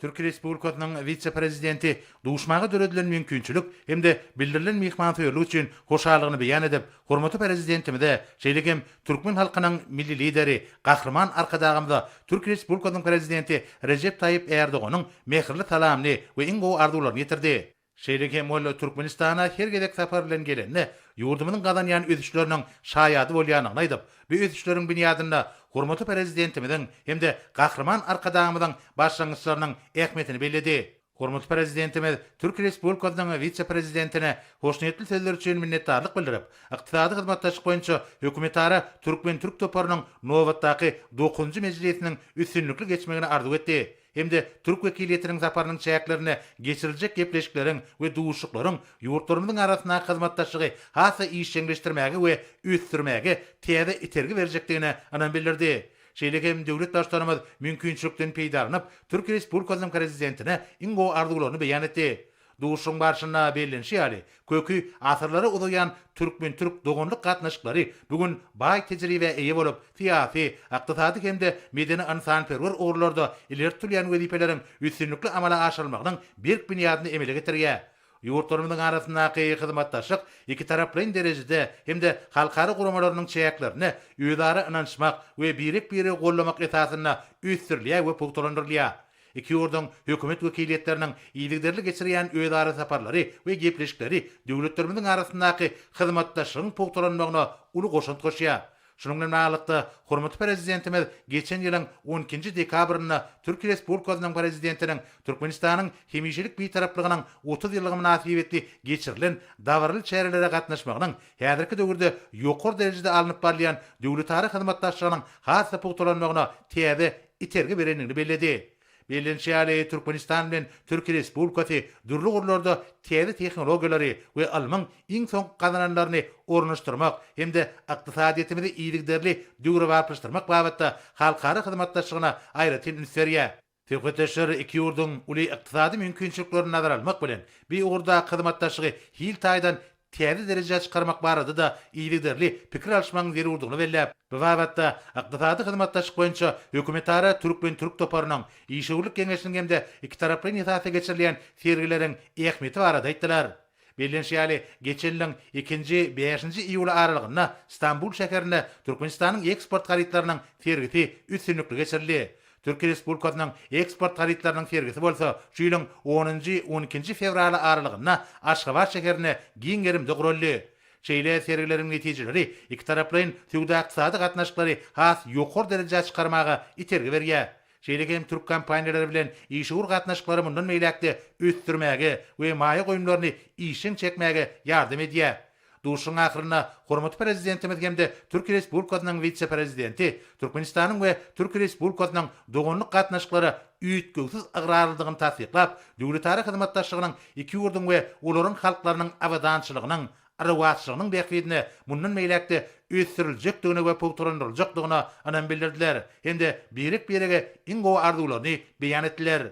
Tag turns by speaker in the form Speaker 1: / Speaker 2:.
Speaker 1: Türkiýe Respublikasynyň wise-prezidenti duşmaga döredilen mümkinçilik hem-de bildirilen myhmansöýerlik üçin hoşallygyny beýan edip, hormatly Prezidentimize, şeýle hem türkmen halkynyň Milli Lideri Gahryman Arkadagymyza Türkiýe Respublikasynyň Prezidenti Rejep Taýyp Ärdoganyň mähirli salamyny we iň gowy arzuwlaryny ýetirdi. Şeýle hem ol Türkmenistana her gezek sapar bilen gelende, ýurdumyzyň gazanýan ösüşleriniň şaýady bolýandygyny aýdyp, bu ösüşleriň binýadynda hormatly Prezidentimiziň hem-de Gahryman Arkadagymyzyň başlangyçlarynyň ähmiýetini belledi. Hormatly Prezidentimiz Türkiýe Respublikasynyň wise-prezidentine hoşniýetli sözleri üçin minnetdarlyk bildirip, Ykdysady hyzmatdaşlyk boýunça hökümetara türkmen-türk toparynyň nobatdaky dokuzynjy mejlisiniň üstünlikli geçmegini arzuw etdi. hem-de türk wekiliýetiniň saparynyň çäklerinde geçiriljek gepleşikleriň we duşuşyklaryň ýurtlarymyzyň arasyndaky hyzmatdaşlygy has-da işjeňleşdirmäge we ösdürmäge täze itergi berjekdigine ynam bildirdi. Şeýle hem döwlet Baştutanymyz mümkinçilikden peýdalanyp, Türkiýe Respublikasynyň Prezidentine iň gowy arzuwlaryny beýan etdi. Duşuşygyň barşynda bellenişi ýaly, köki asyrlara uzaýan türkmen-türk doganlyk gatnaşyklary bu gün baý tejribä eýe bolup, syýasy, ykdysady hem-de medeni-ynsanperwer ugurlarda ileri tutulýan wezipeleriň üstünlikli amala aşyrylmagynyň berk binýadyny emele getirýär. Ýurtlarymyzyň arasyndaky hyzmatdaşlyk ikitaraplaýyn derejede hem-de halkara guramalarynyň çäklerinde özara ynanyşmak we birek-biregi goldamak esasynda ösdürilýär we pugtalandyrylýar. Iki ýurduň hökümet wekiliýetleriniň yzygiderli geçirýän özara saparlary we gepleşikleri döwletlerimiziň arasyndaky hyzmatdaşlygyň pugtalanmagyna uly goşant goşýar. Şunuň bilen baglylykda, hormatly Prezidentimiz geçen ýylyň on ikinji dekabrynda Türkiýe Respublikasynyň Prezidentiniň Türkmenistanyň hemişelik Bitaraplygynyň 30 ýyllygy mynasybetli geçirilen dabaraly çärelere gatnaşmagynyň häzirki döwürde ýokary derejede alnyp barylýan döwletara hyzmatdaşlygynyň has-da pugtalanmagyna täze itergi berendigini belledi. Bellenişi ýaly, Türkmenistan bilen Türkiýe Respublikasy dürli ugurlarda täze tehnologiýalary we ylmyň iň soňky gazananlaryny ornaşdyrmak hem-de ykdysadyýetimizi yzygiderli döwrebaplaşdyrmak babatda halkara hyzmatdaşlygyna aýratyn üns berýär. Söhbetdeşler iki ýurduň uly ykdysady mümkinçiliklerini nazara almak bilen, bu ugurdaky hyzmatdaşlygy hil taýdan täze derejä çykarmak barada-da yzygiderli pikir alyşmagyň zerurdygyny belläp, bu babatda Ykdysady hyzmatdaşlyk boýunça hökümetara türkmen-türk toparynyň, Işewürlik geňeşiniň hem-de ikitaraplaýyn esasda geçirilýän sergileriň ähmiýeti barada aýtdylar. Bellenişi ýaly, geçen ýylyň ikinji, bäşinji iýuly aralygynda Stambul şäherinde Türkmenistanyň eksport harytlarynyň sergisi üstünlikli geçirildi. Türkiýe Respublikasynyň eksport harytlarynyň sergisi bolsa şu ýylyň onunjy, on ikinji fewraly aralygynda Aşgabat şäherinde giň gerimde guraldy. Şeýle sergileriň netijeleri ikitaraplaýyn söwda-ykdysady gatnaşyklary has ýokary derejä çykarmaga itergi berýär. Şeýle hem türk kompaniýalary bilen işewür gatnaşyklary mundan beýläk-de ösdürmäge we maýa goýumlaryny işjeň çekmäge ýardam edýär. Duşuşygyň ahyrynda hormatly Prezidentimiz hem-de Türkiýe Respublikasynyň wise-prezidenti Türkmenistanyň we Türkiýe Respublikasynyň doganlyk gatnaşyklara üýtgewsiz ygrarlydygyny tassyklap, döwletara hyzmatdaşlygynyň iki ýurduň we olaryň halklarynyň abadançylygynyň, rowaçlygynyň bähbidine mundan beýläk-de ösdüriljekdigine we pugtalandyryljakdygyna ynam bildirdiler hem-de birek-birege iň gowy arzuwlaryny beýan etdiler.